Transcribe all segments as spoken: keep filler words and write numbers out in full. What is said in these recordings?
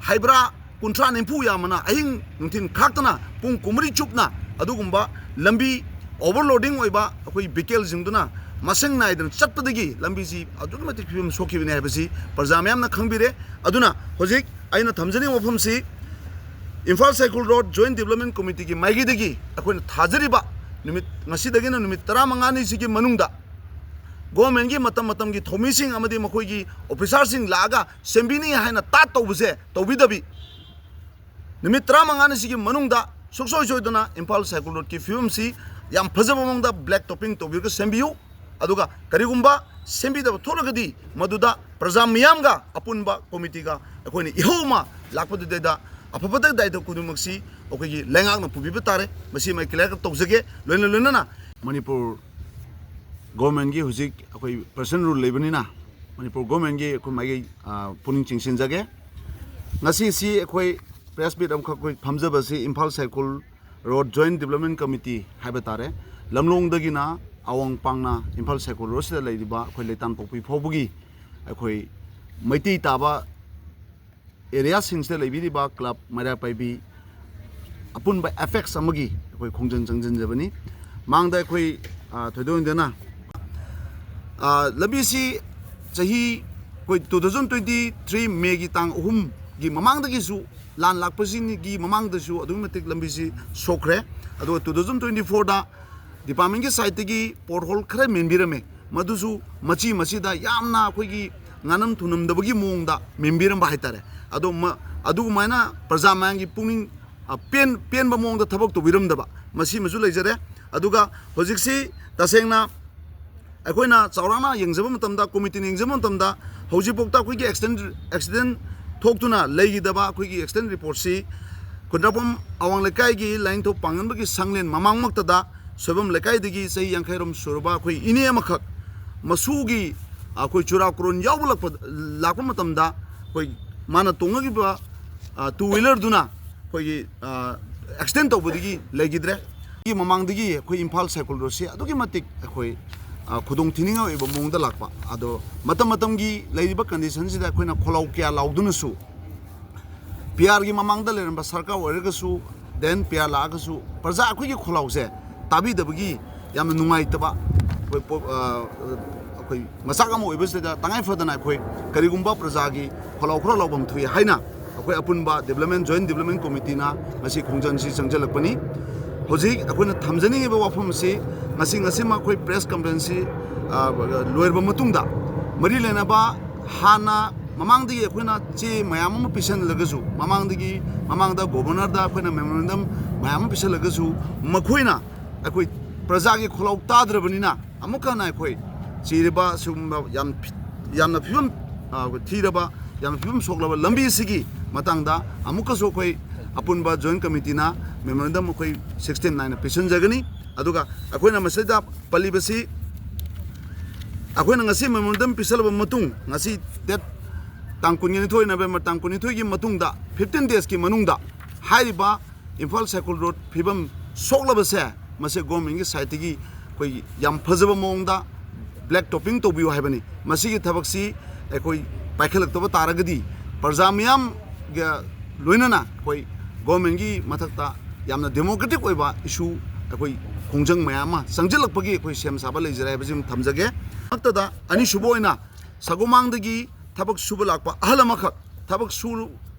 ꯍꯥꯏꯕ꯭ꯔꯥ, ꯀꯨꯟꯊ꯭ꯔꯥ ꯅꯤꯐꯨ ꯌꯥꯝꯕꯅ ꯑꯍꯤꯡ ꯅꯨꯡꯊꯤꯜ ꯈꯥꯛꯇꯅ ꯄꯨꯡ ꯀꯨꯟꯃꯔꯤ ꯆꯨꯞꯅ ꯑꯗꯨꯒꯨꯝꯕ ꯂꯝꯕꯤ overloading ꯑꯣꯏꯕ ꯑꯩꯈꯣꯏ vehicleꯁꯤꯡꯗꯨꯅ ꯃꯁꯤꯡ ꯅꯥꯏꯗꯅ ꯆꯠꯄꯗꯒꯤ ꯂꯝꯕꯤꯁꯤ ꯑꯗꯨꯛꯀꯤ ꯃꯇꯤꯛ ꯐꯤꯕꯝ ꯁꯣꯛꯈꯤꯕꯅꯤ ꯍꯥꯏꯕꯁꯤ ꯄ꯭ꯔꯖꯥ ꯃꯌꯥꯝꯅ ꯈꯪꯕꯤꯔꯦ꯫ ꯑꯗꯨꯅ ꯍꯧꯖꯤꯛ ꯑꯩꯅ ꯊꯝꯖꯅꯤꯡꯕ ꯋꯥꯐꯝꯁꯤ, Imphal Saikul road joint development ꯀꯣꯃꯤꯇꯤꯒꯤ ꯃꯥꯏꯀꯩꯗꯒꯤ ꯑꯩꯈꯣꯏꯅ ꯊꯥꯖꯔꯤꯕ ꯅꯨꯃꯤꯠ ꯉꯁꯤꯗꯒꯤꯅ ꯅꯨꯃꯤꯠ ꯇꯔꯥꯃꯉꯥꯅꯤꯁꯤꯒꯤ ꯃꯅꯨꯡꯗ ꯒꯣꯔꯃꯦꯟꯒꯤ ꯃꯇꯝ ꯃꯇꯝꯒꯤ ꯊꯧꯃꯤꯁꯤꯡ ꯑꯃꯗꯤ ꯃꯈꯣꯏꯒꯤ ꯑꯣꯐꯤꯁꯥꯔꯁꯤꯡ ꯂꯥꯛꯑꯒ ꯁꯦꯝꯕꯤꯅꯤ ꯍꯥꯏꯅ ꯇꯥꯠ ꯇꯧꯕꯁꯦ ꯇꯧꯕꯤꯗꯕꯤ, ꯅꯨꯃꯤꯠ ꯇꯔꯥꯃꯉꯥꯅꯤꯁꯤꯒꯤ ꯃꯅꯨꯡꯗ ꯁꯨꯡꯁꯣꯏ ꯁꯣꯏꯗꯅ ꯏꯝꯐꯥꯜ ꯁꯥꯏꯈꯨꯜ ꯔꯣꯗꯀꯤ ꯐꯤꯕꯝꯁꯤ ꯌꯥꯝ ꯐꯖꯕ ꯃꯑꯣꯡꯗ black topping ꯇꯧꯕꯤꯔꯒ ꯁꯦꯝꯕꯤꯌꯨ꯫ ꯑꯗꯨꯒ ꯀꯔꯤꯒꯨꯝꯕ ꯁꯦꯝꯕꯤꯗꯕ ꯊꯣꯛꯂꯒꯗꯤ ꯃꯗꯨꯗ ꯄ꯭ꯔꯖꯥ ꯃꯤꯌꯥꯝꯒ ꯑꯄꯨꯟꯕ ꯀꯣꯃꯤꯇꯤꯒ ꯑꯩꯈꯣꯏꯅ ꯏꯍꯧ ꯑꯃ ꯂꯥꯛꯄꯗꯨꯗꯩꯗ ꯑꯐꯕ ꯗꯥꯏꯇ ꯈꯨꯗꯤꯡꯃꯛꯁꯤ ꯑꯩꯈꯣꯏꯒꯤ ꯂꯩꯉꯥꯛꯅ ꯄꯨꯕꯤꯕ ꯇꯥꯔꯦ꯫ ꯃꯁꯤ ꯑꯩ clear ꯇꯧꯖꯒꯦ꯫ ꯂꯣꯏꯅ ꯂꯣꯏꯅꯅ ꯃꯅꯤꯄꯨꯔ ꯒꯣꯔꯃꯦꯟꯒꯤ ꯍꯧꯖꯤꯛ ꯑꯩꯈꯣꯏ present rule ꯂꯩꯕꯅꯤꯅ ꯃꯅꯤꯄꯨꯔ ꯒꯣꯔꯃꯦꯟꯒꯤ ꯑꯩꯈꯣꯏ ꯃꯥꯏꯀꯩ, ꯑ, ꯄꯨꯛꯅꯤꯡ ꯆꯤꯡꯁꯤꯟꯖꯒꯦ꯫ ꯉꯁꯤꯁꯤ ꯑꯩꯈꯣꯏ press meet ꯑꯃꯈꯛ ꯑꯩꯈꯣꯏ ꯐꯝꯖꯕꯁꯤ Imphal Saikul road joint development committee ꯍꯥꯏꯕ ꯇꯥꯔꯦ, ꯂꯝꯂꯣꯡꯗꯒꯤꯅ ꯑꯋꯥꯡ ꯄꯥꯡꯅ ꯏꯝꯐꯥꯜ ꯁꯥꯏꯈꯨꯜ ꯔꯣꯗꯁꯤꯗ ꯂꯩꯔꯤꯕ ꯑꯩꯈꯣꯏ ꯂꯩꯇꯥꯟꯄꯣꯛꯄꯤ ꯐꯥꯎꯕꯒꯤ ꯑꯩꯈꯣꯏ ꯃꯩꯇꯩ ꯇꯥꯕ areaꯁꯤꯡꯁꯤꯗ ꯂꯩꯕꯤꯔꯤꯕ club ꯃꯩꯔꯥ ꯄꯥꯏꯕꯤ ꯑꯄꯨꯟꯕ apex ꯑꯃꯒꯤ ꯑꯩꯈꯣꯏ ꯈꯣꯡꯖꯪ ꯆꯪꯁꯤꯟꯖꯕꯅꯤ꯫ ꯃꯥꯡꯗ ꯑꯩꯈꯣꯏ, ꯑ, ꯊꯣꯏꯗꯣꯛ ꯍꯦꯟꯗꯣꯛꯅ, ꯑ, ꯂꯝꯕꯤꯁꯤ ꯆꯍꯤ ꯑꯩꯈꯣꯏ two thousand twenty three Mayꯒꯤ ꯇꯥꯡ ꯑꯍꯨꯝꯒꯤ ꯃꯃꯥꯡꯗꯒꯤꯁꯨ, ꯂꯥꯟ ꯂꯥꯛꯄꯁꯤꯒꯤ ꯃꯃꯥꯡꯗꯁꯨ ꯑꯗꯨꯛꯀꯤ ꯃꯇꯤꯛ ꯂꯝꯕꯤꯁꯤ ꯁꯣꯛꯈ꯭ꯔꯦ꯫ ꯑꯗꯨꯒ two thousand twenty fourꯗ departmentꯀꯤ sideꯇꯒꯤ pothole ꯈꯔ ꯃꯦꯟꯕꯤꯔꯝꯃꯦ, ꯃꯗꯨꯁꯨ ꯃꯆꯤ ꯃꯆꯤꯗ ꯌꯥꯝꯅ ꯑꯩꯈꯣꯏꯒꯤ ꯉꯥꯅꯝ ꯊꯨꯅꯝꯗꯕꯒꯤ ꯃꯑꯣꯡꯗ ꯃꯦꯟꯕꯤꯔꯝꯕ ꯍꯥꯏꯇꯥꯔꯦ꯫ ꯑꯗꯣ ꯃ-, ꯑꯗꯨꯒꯨꯃꯥꯏꯅ ꯄ꯭ꯔꯖꯥ ꯃꯌꯥꯝꯒꯤ ꯄꯨꯛꯅꯤꯡ, ꯑ, ꯄꯦꯟ-, ꯄꯦꯟꯕ ꯃꯑꯣꯡꯗ ꯊꯕꯛ ꯇꯧꯕꯤꯔꯝꯗꯕ, ꯃꯁꯤꯃꯁꯨ ꯂꯩꯖꯔꯦ꯫ ꯑꯗꯨꯒ ꯍꯧꯖꯤꯛꯁꯤ ꯇꯁꯦꯡꯅ ꯑꯩꯈꯣꯏꯅ ꯆꯥꯎꯔꯥꯛꯅ ꯌꯦꯡꯖꯕ ꯃꯇꯝꯗ, ꯀꯣꯃꯤꯇꯤꯅ ꯌꯦꯡꯖꯕ ꯃꯇꯝꯗ, ꯍꯧꯖꯤꯛꯐꯥꯎꯗ ꯑꯩꯈꯣꯏꯒꯤ accident, accident ꯊꯣꯛꯇꯨꯅ ꯂꯩꯈꯤꯗꯕ ꯑꯩꯈꯣꯏꯒꯤ accident reportꯁꯤ ꯈꯨꯟꯗ꯭ꯔꯥꯛꯄꯝ ꯑꯋꯥꯡ ꯂꯩꯀꯥꯏꯒꯤ ꯂꯥꯏꯅꯤꯡꯊꯧ ꯄꯥꯡꯒꯟꯕꯒꯤ ꯁꯪꯂꯦꯟ ꯃꯃꯥꯡꯃꯛꯇꯗ ꯁꯣꯏꯕꯝ ꯂꯩꯀꯥꯏꯗꯒꯤ ꯆꯍꯤ ꯌꯥꯡꯈꯩꯔꯣꯝ ꯁꯨꯔꯕ ꯑꯩꯈꯣꯏ ꯏꯅꯦ ꯑꯃꯈꯛ ꯃꯁꯨꯒꯤ ꯑꯩꯈꯣꯏ ꯆꯨꯔꯥꯀꯣꯔꯣꯟ ꯌꯥꯎꯕ ꯂꯥꯛꯄ, ꯂꯥꯛꯄ ꯃꯇꯝꯗ ꯑꯩꯈꯣꯏ ꯃꯥꯅ ꯇꯣꯡꯉꯛꯏꯕ, ꯑ, two wheelerꯗꯨꯅ ꯑꯩꯈꯣꯏꯒꯤ, ꯑ, accident ꯇꯧꯕꯗꯒꯤ ꯂꯩꯈꯤꯗ꯭ꯔꯦ꯫ ꯁꯤꯒꯤ ꯃꯃꯥꯡꯗꯒꯤ ꯑꯩꯈꯣꯏ ꯏꯝꯐꯥꯜ ꯁꯥꯏꯈꯨꯜ ꯔꯣꯗꯁꯤ ꯑꯗꯨꯛꯀꯤ ꯃꯇꯤꯛ ꯑꯩꯈꯣꯏ, ꯑ, ꯈꯨꯗꯣꯡ ꯊꯤꯅꯤꯡꯉꯥꯏ ꯑꯣꯏꯕ ꯃꯑꯣꯡꯗ ꯂꯥꯛꯄ꯫ ꯑꯗꯣ ꯃꯇꯝ ꯃꯇꯝꯒꯤ ꯂꯩꯔꯤꯕ conditionꯁꯤꯗ ꯑꯩꯈꯣꯏꯅ ꯈꯣꯜꯂꯥꯎ ꯀꯌꯥ ꯂꯥꯎꯗꯨꯅꯁꯨ ꯄꯤ ꯑꯥꯔꯒꯤ ꯃꯃꯥꯡꯗ ꯂꯩꯔꯝꯕ ꯁꯔꯀꯥꯔ ꯑꯣꯏꯔꯒꯁꯨ, then ꯄꯤ ꯑꯥꯔ ꯂꯥꯛꯑꯒꯁꯨ ꯄ꯭ꯔꯖꯥ ꯑꯩꯈꯣꯏꯒꯤ ꯈꯣꯜꯂꯥꯎꯁꯦ ꯇꯥꯕꯤꯗꯕꯒꯤ ꯌꯥꯝꯅ ꯅꯨꯡꯉꯥꯏꯇꯕ ꯑꯩꯈꯣꯏ ꯄꯣ-, ꯑ, ꯑꯩꯈꯣꯏ ꯃꯆꯥꯛ ꯑꯃ ꯑꯣꯏꯕꯁꯤꯗ ꯇꯉꯥꯏ ꯐꯗꯅ ꯑꯩꯈꯣꯏ ꯀꯔꯤꯒꯨꯝꯕ ꯄ꯭ꯔꯖꯥꯒꯤ ꯈꯣꯜꯂꯥꯎ ꯈꯔ ꯂꯥꯎꯐꯝ ꯊꯣꯛꯏ ꯍꯥꯏꯅ ꯑꯩꯈꯣꯏ ꯑꯄꯨꯟꯕ Development, Joint Development Committeeꯅ ꯉꯁꯤ ꯈꯣꯡꯖꯪꯁꯤ ꯆꯪꯁꯤꯜꯂꯛꯄꯅꯤ꯫ ꯍꯧꯖꯤꯛ ꯑꯩꯈꯣꯏꯅ ꯊꯝꯖꯅꯤꯡꯉꯤꯕ ꯋꯥꯐꯝ ꯑꯁꯤ ꯉꯁꯤ, ꯉꯁꯤꯃꯛ ꯑꯩꯈꯣꯏ press conferenceꯁꯤ, ꯑ, ꯂꯣꯏꯔꯕ ꯃꯇꯨꯡꯗ ꯃꯔꯤ ꯂꯩꯅꯕ ꯍꯥꯟꯅ ꯃꯃꯥꯡꯗꯒꯤ ꯑꯩꯈꯣꯏꯅ ꯆꯦ ꯃꯌꯥꯝ ꯑꯃ ꯄꯤꯁꯜꯂꯒꯁꯨ, ꯃꯃꯥꯡꯗꯒꯤ, ꯃꯃꯥꯡꯗ governorꯗ ꯑꯩꯈꯣꯏꯅ memorandum ꯃꯌꯥꯝ ꯑꯃ ꯄꯤꯁꯜꯂꯒꯁꯨ, ꯃꯈꯣꯏꯅ ꯑꯩꯈꯣꯏ ꯄ꯭ꯔꯖꯥꯒꯤ ꯈꯣꯜꯂꯥꯎ ꯇꯥꯗ꯭ꯔꯕꯅꯤꯅ, ꯑꯃꯨꯛꯀ ꯍꯟꯅ ꯑꯩꯈꯣꯏ ꯆꯤꯔꯤꯕ ꯁꯤꯒꯨꯝꯕ ꯌꯥꯝ, ꯌꯥꯝꯅ ꯐꯤꯕꯝ, ꯑ, ꯊꯤꯔꯕ, ꯌꯥꯝꯅ ꯐꯤꯕꯝ ꯁꯣꯛꯂꯕ ꯂꯝꯕꯤ ꯑꯁꯤꯒꯤ ꯃꯇꯥꯡꯗ ꯑꯃꯨꯛꯀꯁꯨ ꯑꯩꯈꯣꯏ ꯑꯄꯨꯟꯕ Joint Committeeꯅ memorandum ꯑꯩꯈꯣꯏ sixteen nineꯅ ꯄꯤꯁꯤꯟꯖꯒꯅꯤ꯫ ꯑꯗꯨꯒ ꯑꯩꯈꯣꯏꯅ ꯃꯁꯤꯗ ꯄꯜꯂꯤꯕꯁꯤ, ꯑꯩꯈꯣꯏꯅ ꯉꯁꯤ memorandum ꯄꯤꯁꯜꯂꯕ ꯃꯇꯨꯡ, ꯉꯁꯤ date ꯇꯥꯡ ꯀꯨꯟꯅꯤꯊꯣꯏ, November ꯇꯥꯡ ꯀꯨꯟꯅꯤꯊꯣꯏꯒꯤ ꯃꯇꯨꯡꯗ, fifteen daysꯀꯤ ꯃꯅꯨꯡꯗ ꯍꯥꯏꯔꯤꯕ ꯏꯝꯐꯥꯜ ꯁꯥꯏꯀꯨꯜ ꯔꯣꯗ ꯐꯤꯕꯝ ꯁꯣꯛꯂꯕꯁꯦ, ꯃꯁꯤ governmentꯀꯤ sideꯇꯒꯤ ꯑꯩꯈꯣꯏ ꯌꯥꯝ ꯐꯖꯕ ꯃꯑꯣꯡꯗ black topping ꯇꯧꯕꯤꯌꯨ ꯍꯥꯏꯕꯅꯤ꯫ ꯃꯁꯤꯒꯤ ꯊꯕꯛꯁꯤ ꯑꯩꯈꯣꯏ ꯄꯥꯏꯈꯠꯂꯛꯇꯕ ꯇꯥꯔꯒꯗꯤ, ꯄ꯭ꯔꯖꯥ ꯃꯤꯌꯥꯝꯒ ꯂꯣꯏꯅꯅ ꯑꯩꯈꯣꯏ governmentꯀꯤ ꯃꯊꯛꯇ ꯌꯥꯝꯅ democratic ꯑꯣꯏꯕ issue ꯑꯩꯈꯣꯏ ꯈꯣꯡꯖꯪ ꯃꯌꯥꯝ ꯑꯃ ꯆꯪꯁꯤꯜꯂꯛꯄꯒꯤ ꯑꯩꯈꯣꯏ ꯁꯦꯝ ꯁꯥꯕ ꯂꯩꯖꯔꯦ ꯍꯥꯏꯕꯁꯤ ꯑꯃ ꯊꯝꯖꯒꯦ꯫ ꯃꯊꯛꯇꯗ ꯑꯅꯤꯁꯨꯕ ꯑꯣꯏꯅ ꯁꯒꯣꯃꯥꯡꯗꯒꯤ ꯊꯕꯛ ꯁꯨꯕ ꯂꯥꯛꯄ ꯑꯍꯜ ꯑꯃꯈꯛ ꯊꯕꯛ ꯁꯨꯔꯨ-,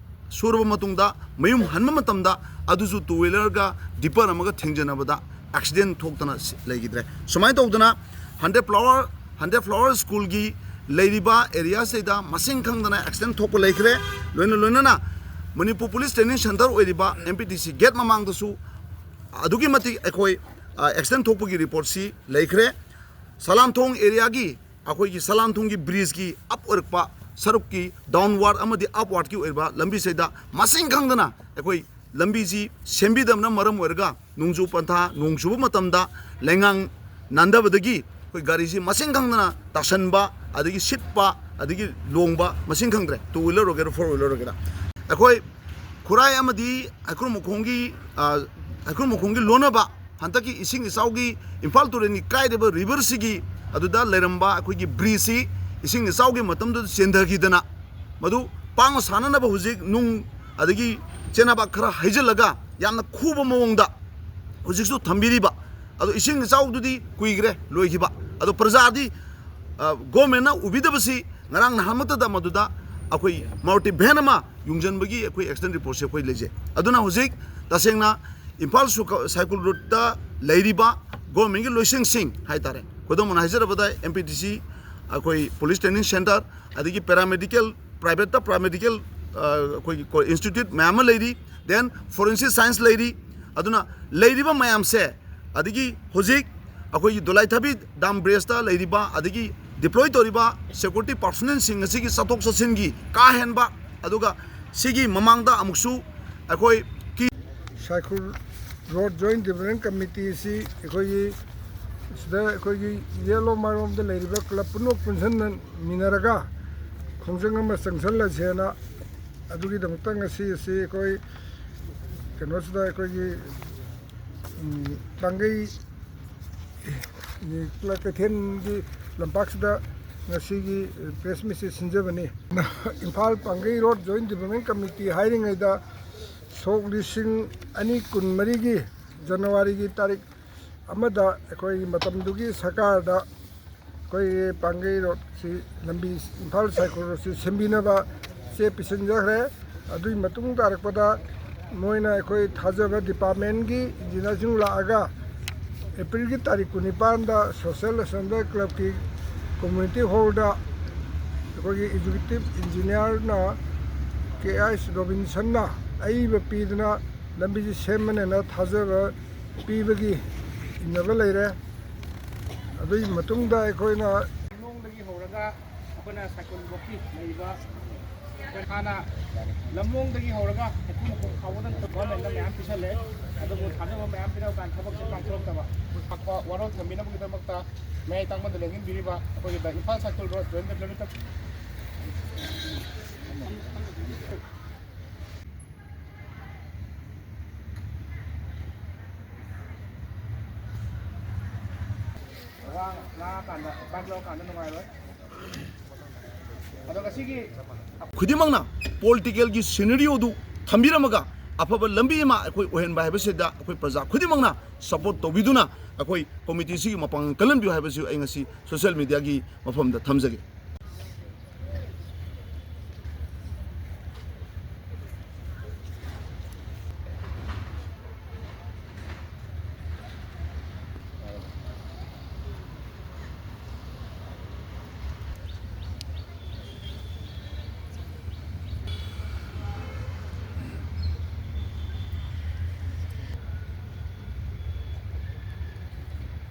ꯁꯨꯔꯕ ꯃꯇꯨꯡꯗ ꯃꯌꯨꯝ ꯍꯟꯕ ꯃꯇꯝꯗ ꯑꯗꯨꯁꯨ two wheelerꯒ dipper ꯑꯃꯒ ꯊꯦꯡꯖꯅꯕꯗ accident ꯊꯣꯛꯇꯅ ꯁꯤ-, ꯂꯩꯈꯤꯗ꯭ꯔꯦ꯫ ꯁꯨꯃꯥꯏꯅ ꯇꯧꯗꯅ Hundred Flower, Hundred Flower Schoolꯒꯤ ꯂꯩꯔꯤꯕ areaꯁꯤꯗ ꯃꯁꯤꯡ ꯈꯪꯗꯅ accident ꯊꯣꯛꯄ ꯂꯩꯈ꯭ꯔꯦ꯫ ꯂꯣꯏꯅ ꯂꯣꯏꯅꯅ ꯃꯅꯤꯄꯨꯔ Police Training Centre ꯑꯣꯏꯔꯤꯕ M P T C gate ꯃꯃꯥꯡꯗꯁꯨ ꯑꯗꯨꯛꯀꯤ ꯃꯇꯤꯛ ꯑꯩꯈꯣꯏ, ꯑ, accident ꯊꯣꯛꯄꯒꯤ reportꯁꯤ ꯂꯩꯈ꯭ꯔꯦ꯫ ꯁꯂꯥꯝꯊꯣꯡ areaꯒꯤ, ꯑꯩꯈꯣꯏꯒꯤ ꯁꯂꯥꯝꯊꯣꯡꯒꯤ bridgeꯀꯤ up ꯑꯣꯏꯔꯛꯄ ꯁꯔꯨꯛꯀꯤ downward ꯑꯃꯗꯤ upwardꯀꯤ ꯑꯣꯏꯕ ꯂꯝꯕꯤꯁꯤꯗ ꯃꯁꯤꯡ ꯈꯪꯗꯅ ꯑꯩꯈꯣꯏ ꯂꯝꯕꯤꯁꯤ ꯁꯦꯝꯕꯤꯗꯕꯅ ꯃꯔꯝ ꯑꯣꯏꯔꯒ ꯅꯣꯡꯖꯨ ꯄꯟꯊꯥ, ꯅꯣꯡ ꯆꯨꯕ ꯃꯇꯝꯗ ꯂꯩꯉꯥꯡ ꯅꯥꯟꯗꯕꯗꯒꯤ ꯑꯩꯈꯣꯏ ꯒꯥꯔꯤꯁꯤ ꯃꯁꯤꯡ ꯈꯪꯗꯅ ꯇꯥꯁꯟꯕ, ꯑꯗꯒꯤ ꯁꯤꯠꯄ, ꯑꯗꯒꯤ ꯂꯣꯡꯕ ꯃꯁꯤꯡ ꯈꯪꯗ꯭ꯔꯦ, two wheeler ꯑꯣꯏꯒꯦꯔꯥ, four wheeler ꯑꯣꯏꯒꯦꯔꯥ꯫ ꯑꯩꯈꯣꯏ ꯈꯨꯔꯥꯏ ꯑꯃꯗꯤ ꯍꯩꯀ꯭ꯔꯨ ꯃꯈꯣꯡꯒꯤ, ꯑ, ꯍꯩꯀ꯭ꯔꯨ ꯃꯈꯣꯡꯒꯤ ꯂꯣꯟꯅꯕ ꯍꯟꯗꯛꯀꯤ ꯏꯁꯤꯡ ꯏꯆꯥꯎꯒꯤ ꯏꯝꯐꯥꯜ ꯇꯨꯔꯦꯜꯒꯤ ꯀꯥꯏꯔꯤꯕ riverꯁꯤꯒꯤ ꯑꯗꯨꯗ ꯂꯩꯔꯝꯕ ꯑꯩꯈꯣꯏꯒꯤ bridgeꯁꯤ ꯏꯁꯤꯡ ꯏꯆꯥꯎꯒꯤ ꯃꯇꯝꯗꯨꯗ ꯆꯦꯟꯊꯈꯤꯗꯅ ꯃꯗꯨ ꯄꯥꯛꯅ ꯁꯥꯟꯅꯅꯕ ꯍꯧꯖꯤꯛ ꯅꯨꯡ, ꯑꯗꯒꯤ ꯆꯦꯅꯕ ꯈꯔ ꯍꯩꯖꯤꯜꯂꯒ ꯌꯥꯝꯅ ꯈꯨꯕ ꯃꯑꯣꯡꯗ ꯍꯧꯖꯤꯛꯁꯨ ꯊꯝꯕꯤꯔꯤꯕ꯫ ꯑꯗꯣ ꯏꯁꯤꯡ ꯏꯆꯥꯎꯗꯨꯗꯤ ꯀꯨꯏꯈ꯭ꯔꯦ ꯂꯣꯏꯈꯤꯕ꯫ ꯑꯗꯣ ꯄ꯭ꯔꯖꯥꯗꯤ, ꯑ, ꯒꯣꯔꯃꯦꯟꯅ ꯎꯕꯤꯗꯕꯁꯤ ꯉꯔꯥꯡ ꯅꯍꯥꯟꯃꯛꯇꯗ ꯃꯗꯨꯗ ꯑꯩꯈꯣꯏ ꯃꯥꯔꯨꯇꯤ ꯚꯦꯟ ꯑꯃ ꯌꯨꯡꯁꯤꯟꯕꯒꯤ ꯑꯩꯈꯣꯏ ꯑꯦꯛꯁꯤꯗꯦꯟ ꯔꯤꯄꯣꯔꯠꯁꯦ ꯑꯩꯈꯣꯏ ꯂꯩꯖꯩ꯫ ꯑꯗꯨꯅ ꯍꯧꯖꯤꯛ ꯇꯁꯦꯡꯅ ꯏꯝꯐꯥꯜ ꯁꯨꯀ-, ꯁꯥꯏꯀꯨꯜ ꯔꯣꯗꯇ ꯂꯩꯔꯤꯕ ꯒꯣꯔꯃꯦꯟꯒꯤ ꯂꯣꯏꯁꯪꯁꯤꯡ ꯍꯥꯏꯇꯥꯔꯦ, ꯈꯨꯗꯝ ꯑꯣꯏꯅ ꯍꯥꯏꯖꯔꯕꯗ ꯑꯦꯝ ꯄꯤ ꯇꯤ ꯁꯤ, ꯑꯩꯈꯣꯏ ꯄꯨꯂꯤꯁ ꯇ꯭ꯔꯦꯅꯤꯡ ꯁꯦꯟꯇꯔ, ꯑꯗꯒꯤ ꯄꯦꯔꯥꯃꯦꯗꯤꯀꯦꯜ, ꯄ꯭ꯔꯥꯏꯚꯦꯠꯇ ꯄꯦꯔꯥꯃꯦꯗꯤꯀꯦꯜ, ꯑ, ꯑꯩꯈꯣꯏꯒꯤ ꯀꯣ-, ꯏꯟꯁꯇꯤꯇ꯭ꯌꯨꯠ ꯃꯌꯥꯝ ꯑꯃ ꯂꯩꯔꯤ, then ꯐꯣꯔꯦꯟꯁꯤꯛ ꯁꯥꯏꯟꯁ ꯂꯩꯔꯤ꯫ ꯑꯗꯨꯅ ꯂꯩꯔꯤꯕ ꯃꯌꯥꯝꯁꯦ, ꯑꯗꯒꯤ ꯍꯧꯖꯤꯛ ꯑꯩꯈꯣꯏꯒꯤ ꯗꯣꯂꯥꯏꯊꯥꯕꯤ ꯗꯥꯝ ꯕ꯭ꯔꯦꯖꯇ ꯂꯩꯔꯤꯕ, ꯑꯗꯒꯤ ꯗꯤꯄ꯭ꯂꯣꯏ ꯇꯧꯔꯤꯕ ꯁꯦꯀ꯭ꯌꯨꯔꯤꯇꯤ ꯄꯥꯔꯁꯣꯅꯦꯜꯁꯤꯡ ꯑꯁꯤꯒꯤ ꯆꯠꯊꯣꯛ ꯆꯠꯁꯤꯟꯒꯤ ꯀꯥ ꯍꯦꯟꯕ, ꯑꯗꯨꯒ ꯁꯤꯒꯤ ꯃꯃꯥꯡꯗ ꯑꯃꯨꯛꯁꯨ ꯑꯩꯈꯣꯏ ꯀꯤ ꯁꯥꯏꯈꯨꯜ ꯔꯣꯗ ꯖꯣꯏꯟꯠ ꯗꯤꯕꯂꯞꯃꯦꯟ ꯀꯃꯤꯇꯤꯁꯤ ꯑꯩꯈꯣꯏꯒꯤ ꯁꯤꯗ ꯑꯩꯈꯣꯏꯒꯤ ꯌꯦꯠꯂꯣꯝ ꯃꯥꯏꯔꯣꯝꯗ ꯂꯩꯔꯤꯕ ꯀ꯭ꯂꯕ ꯄꯨꯝꯅꯃꯛ ꯄꯨꯟꯁꯤꯟꯃꯤꯟꯅꯔꯒ ꯈꯣꯡꯖꯪ ꯑꯃ ꯆꯪꯁꯜꯂꯁꯦꯅ ꯑꯗꯨꯒꯤꯗꯃꯛꯇ ꯉꯁꯤ ꯑꯁꯤ ꯑꯩꯈꯣꯏ ꯀꯩꯅꯣꯁꯤꯗ ꯑꯩꯈꯣꯏꯒꯤ, ꯎꯝ, ꯄꯥꯡꯒꯩ ꯀꯩꯊꯦꯜꯒꯤ ꯂꯝꯄꯥꯛꯁꯤꯗ ꯉꯁꯤꯒꯤ ꯄ꯭ꯔꯦꯁ ꯃꯤꯠꯁꯤ ꯁꯤꯟꯖꯕꯅꯤ꯫ Imphal Pangei road joint development committee ꯍꯥꯏꯔꯤꯉꯩꯗ ꯁꯣꯛ ꯂꯤꯁꯤꯡ ꯑꯅꯤ ꯀꯨꯟꯃꯔꯤꯒꯤ ꯖꯅꯋꯥꯔꯤꯒꯤ ꯇꯥꯔꯤꯛ ꯑꯃꯗ ꯑꯩꯈꯣꯏꯒꯤ ꯃꯇꯝꯗꯨꯒꯤ ꯁꯔꯀꯥꯔꯗ ꯑꯩꯈꯣꯏꯒꯤ ꯄꯥꯡꯒꯩ ꯔꯣꯗꯁꯤ, ꯂꯝꯕꯤ, ꯏꯝꯐꯥꯜ ꯁꯥꯏꯈꯣꯜ ꯔꯣꯗꯁꯤ ꯁꯦꯝꯕꯤꯅꯕ ꯆꯦ ꯄꯤꯁꯤꯟꯖꯈ꯭ꯔꯦ꯫ ꯑꯗꯨꯒꯤ ꯃꯇꯨꯡ ꯇꯥꯔꯛꯄꯗ ꯃꯣꯏꯅ ꯑꯩꯈꯣꯏ ꯊꯥꯖꯕ ꯗꯤꯄꯥꯔꯠꯃꯦꯟꯒꯤ ꯏꯟꯖꯤꯅꯤꯌꯥꯔꯁꯤꯡ ꯂꯥꯛꯑꯒ ꯑꯦꯄ꯭ꯔꯤꯜꯒꯤ ꯇꯥꯔꯤꯛ ꯀꯨꯟꯅꯤꯄꯥꯟꯗ ꯁꯣꯁꯦꯜ ꯑꯦꯁꯦꯝꯕ꯭ꯂꯤ ꯀ꯭ꯂꯕꯀꯤ ꯀꯝꯃ꯭ꯌꯨꯅꯤꯇꯤ ꯍꯣꯜꯗ ꯑꯩꯈꯣꯏꯒꯤ ꯑꯦꯛꯖꯤꯀ꯭ꯌꯨꯇꯤꯚ ꯏꯟꯖꯤꯅꯤꯌꯥꯔꯅ ꯀꯦ ꯑꯩꯆ ꯔꯣꯕꯤꯟꯁꯟꯅ ꯑꯏꯕ ꯄꯤꯗꯨꯅ ꯂꯝꯕꯤꯁꯤ ꯁꯦꯝꯃꯅꯦꯅ ꯊꯥꯖꯕ ꯄꯤꯕꯒꯤ ꯏꯟꯅꯕ ꯂꯩꯔꯦ꯫ ꯑꯗꯨꯒꯤ ꯃꯇꯨꯡꯗ ꯑꯩꯈꯣꯏꯅ ꯂꯝꯂꯣꯡꯗꯒꯤ ꯍꯧꯔꯒ ꯑꯩꯈꯣꯏꯅ ꯁꯥꯏꯀꯨꯜꯕꯣꯛꯀꯤ ꯂꯩꯔꯤꯕ ꯍꯥꯟꯅ ꯂꯝꯂꯣꯡꯗꯒꯤ ꯍꯧꯔꯒ ꯃꯈꯣꯡ ꯃꯈꯣꯡ ꯐꯥꯎꯕꯗꯪ ꯒꯣꯔꯃꯦꯟꯗ ꯃꯌꯥꯝ ꯄꯤꯁꯜꯂꯦ꯫ ꯑꯗꯨꯕꯨ ꯊꯥꯖꯕ ꯃꯌꯥꯝ ꯄꯤꯔꯕ ꯀꯥꯟꯗ ꯊꯕꯛꯁꯦ ꯄꯥꯡꯊꯣꯔꯛꯇꯕ꯫ ꯂꯥꯛꯄ ꯋꯥꯔꯣꯜ ꯊꯝꯕꯤꯅꯕꯒꯤꯗꯃꯛꯇ ꯃꯌꯥꯏ ꯇꯥꯡꯕꯗ ꯂꯦꯡꯁꯤꯟꯕꯤꯔꯤꯕ ꯑꯩꯈꯣꯏꯒꯤ ꯏꯝꯐꯥꯜ ꯁꯥꯏꯀꯨꯜ ꯔꯣꯗ ꯖꯣꯏꯟꯠ ꯗꯤꯕꯂꯞꯃꯦꯟ ꯋꯥ ꯉꯥꯡꯉꯀꯥꯟꯗ, ꯕꯥꯏꯛ ꯂꯧꯔꯀꯥꯟꯗ ꯅꯨꯡꯉꯥꯏꯔꯣꯏ꯫ ꯑꯗꯣ ꯉꯁꯤꯒꯤ ꯈꯨꯗꯤꯡꯃꯛꯅ ꯄꯣꯂꯤꯇꯤꯀꯦꯜꯒꯤ ꯁꯤꯅꯔꯤꯑꯣꯗꯨ ꯊꯝꯕꯤꯔꯝꯃꯒ ꯑꯐꯕ ꯂꯝꯕꯤ ꯑꯃ ꯑꯩꯈꯣꯏ ꯑꯣꯏꯍꯟꯕ ꯍꯥꯏꯕꯁꯤꯗ ꯑꯩꯈꯣꯏ ꯄ꯭ꯔꯖꯥ ꯈꯨꯗꯤꯡꯃꯛꯅ ꯁꯞꯄꯣꯔꯠ ꯇꯧꯕꯤꯗꯨꯅ ꯑꯩꯈꯣꯏ ꯀꯣꯃꯤꯇꯤꯁꯤꯒꯤ ꯃꯄꯥꯡꯒꯜ ꯀꯜꯍꯟꯕꯤꯌꯨ ꯍꯥꯏꯕꯁꯤ ꯑꯩ ꯉꯁꯤ ꯁꯣꯁꯤꯌꯦꯜ ꯃꯦꯗꯤꯌꯥꯒꯤ ꯃꯐꯝꯗ ꯊꯝꯖꯒꯦ꯫